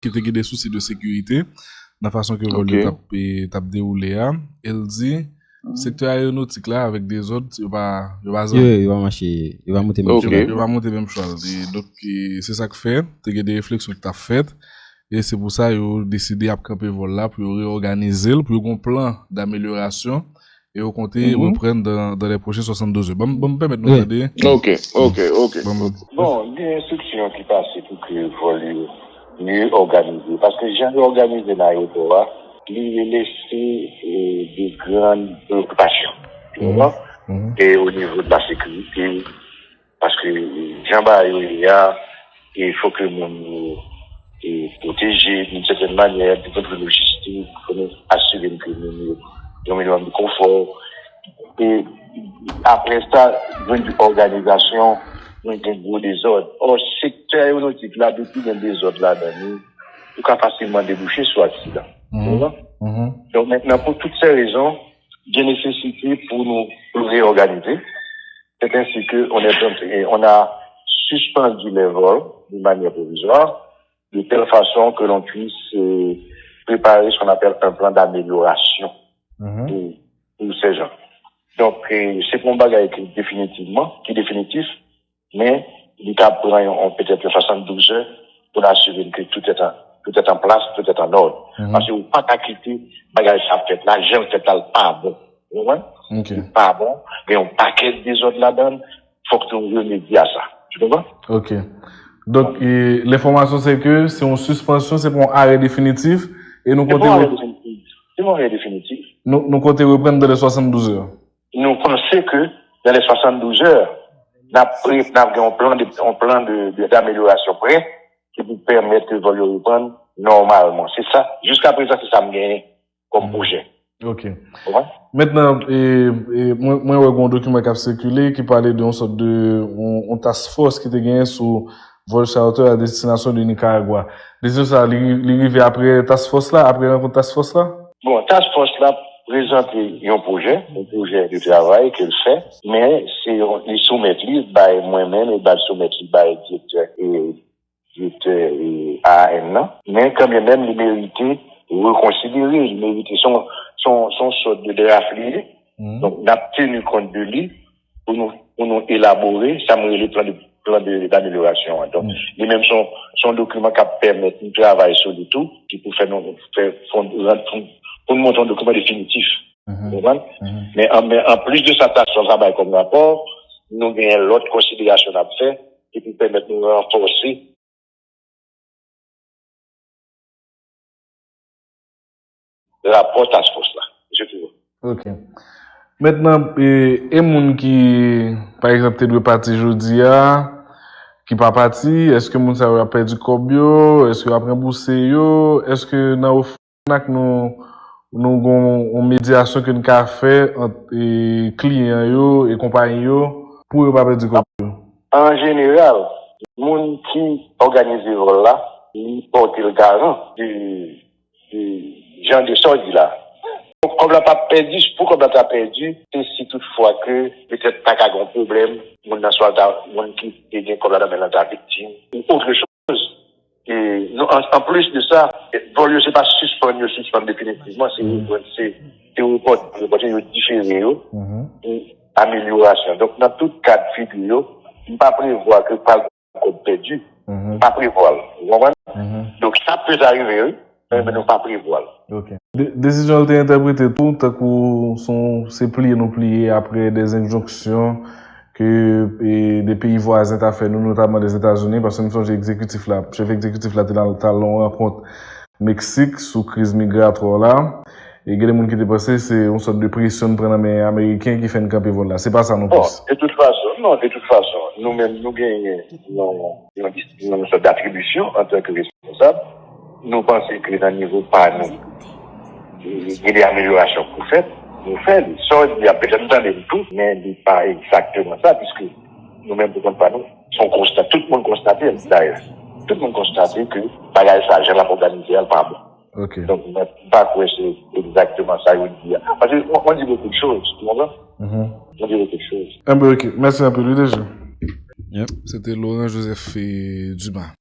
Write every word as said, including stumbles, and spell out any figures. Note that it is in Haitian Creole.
ki te gen de sousi de sekirite nan fason ke vòl yo t ap, e, t ap dewoule a. E l di, sektè aewonotik la, avèk dezòd, yo pa, yo pa zanmi. Yo, yo pa mache, yo pa monte menm chwal. Yo pa monte menm chwal. E donk, e, se sa k fè, te gen de refleksyon ki t ap fèt. E se pou sa yo deside ap kanpe vòl la, pou yo reyòganize l, pou yo gen yon plan d'amelyorasyon. E yo konte reprann dans, dans les prochains soixante-douze heures. Ban m, ban m pèmèt nou tande. Ok, ok, ok. Bon, gen enstriksyon ki pase pou ke vòl yo mye òganize. Paske jan yo òganize nan ayewopò a, li lese, e, de grann preokipasyon. Ou konprann? E o nivo de la sekirite, paske jan bagay yo ye a, e fò ke moun yo, e, pwoteje, d'une certaine manière, d'un point de vue logistique, fò nou asire n ke moun yo gen yon minimòm de konfò. E apre sa, jwenn di òganizasyon, nou gen gwo dezòd. Ò, sektè aewonotik la, depi gen dezòd ladan li, ou ka fasilman debouche sou aksidan. Ou konprann? Donk, mentnan, pou tout se rezon, gen nesesite pou nou reyòganize. C'est ainsi que on est en train, on a suspendu les vols de manière provisoire, de telle façon que l'on puisse, euh, préparer ce qu'on appelle un plan d'amélioration pour, pour ces gens. Donk, euh, se pa yon bagay ki definitivman, ki definitif, men li ka pran yon, petèt yon soixante-douze heures pou n asire ke tout est en, tout est en place, tout est en ordre. Paske ou pa ka kite bagay sa ap fèt la, jan l fèt la, l pa bon. Ou konprann? Li pa bon, gen yon pakèt dezòd ladan l, fòk nou remedye a sa. Tu comprends? Ok. Donk, e, lenfòmasyon se ke se yon sispansyon, se pa yon arè definitif, e nou konte... Se pa yon arè definitif. Se pa yon arè definitif. Nou, nou konte reprann dans les soixante-douze heures. Nou panse ke dans les soixante-douze heures, n ap pre-, n ap gen yon plan de, yon plan de, de, d'amelyorasyon prè ki pou pèmèt ke vòl yo reprann nòmalman. Se sa, jiska prezan, se sa m genyen kòm pwojè. Ok. Mentnan, e, e, mwen, mwen wè gen yon dokiman k ap sikile ki pale de yon sòt de, yon, yon task force ki te genyen sou vòl charter a destinasyon de Nicaragua. Desizyon sa, li, li rive apre task force la, apre rankont task force la? Bon, task force la prezante yon pwojè, yon pwojè de travay ke l fè, men se yon, li soumèt li bay mwen menm e bay soumèt li bay direktè, e, direktè, e, A A N nan. Men kanmenm, li merite rekonsidere, li merite, se yon, se yon, se yon sòt de draft li ye. Donk, n ap teni kont de li pou nou, pou nou elabore sa m rele plan de, plan de, d'amelyorasyon an. Donk, li menm se yon, se yon dokiman k ap pèmèt nou travay sou li tou, ki pou fè nou, fè, fè, rann, pou, pou nou monte yon dokiman definitif. Ou konprann? Men an, men anplis de sa, task force la bay kòm rapò, nou genyen lòt konsiderasyon n ap fè, ki pou pèmèt nou ranfòse rapò task force la. Se tou. Ok. Mentnan, e, e moun ki, pa egzanp, te dwe pati jodi a, ki pa pati, èske moun sa yo ap pèdi kòb yo? Èske yo ap ranbouse yo? Èske nan ofri n ak nou, nou gon yon medyasyon ke n ka fè ant, e, kliyan yo e konpayi yo pou yo pa pèdi kòb yo? An jeneral, moun ki òganize vòl la, li pòte l garan de, de jan de sa w di la. Kòb la p ap pèdi, pou kòb la ta pèdi, se si toutfwa ke petèt ta ka gen yon pwoblèm, moun nan swa ta, moun ki te gen kòb la nan men l lan ta viktim, ou otre choz. E nou, an, anplis de sa, vòl yo se pa sispann, yo sispann definitivman, se reprann, se, se repòte, repòte yo difere yo pou amelyorasyon. Donk, nan tout kad figi yo, m pa prevwa ke pral gen kòb pèdi. M pa prevwa l. Ou konprann? Donk, sa pèt arive, wi. Men nou pa prevwa l. Ok. De-, desizyon an te entèprete tou tankou se yon, se pliye nou pliye apre de enjonksyon ke, e, de peyi vwazen ta fè nou, notaman Lèzetazini, paske m sonje egzekitif la, chèf egzekitif la te nan, t al nan yon rankont Meksik sou kriz migratwa la. E gen de moun ki te panse se yon sòt de presyon n pran nan men Ameriken ki fè n kanpe vòl la. Se pa sa non plis. Bon, de tout fason, non, de tout fason, nou menm, nou genyen yon, yon, yon sòt d'atribisyon antanke responsab. Nou panse ke nan nivo pa nou, gen de amelyorasyon pou fèt, nou fè li. Sa w di a, petèt m tande l tou, men li pa egzakteman sa, piske nou menm pou kont pa nou, se yon konsta, tout moun konstate l, dayè. Tout moun konstate ke bagay sa, jan l ap òganize a, l pa bon. Ok. Donk, mwen pa kwè se egzakteman sa yo di a. Paske, on, on dit beaucoup de choses, tu comprends? On dit beaucoup de choses. Enben, ok. Mèsi anpil, wi, D G. Yep. Se te Laurent Joseph, eh, Dumas.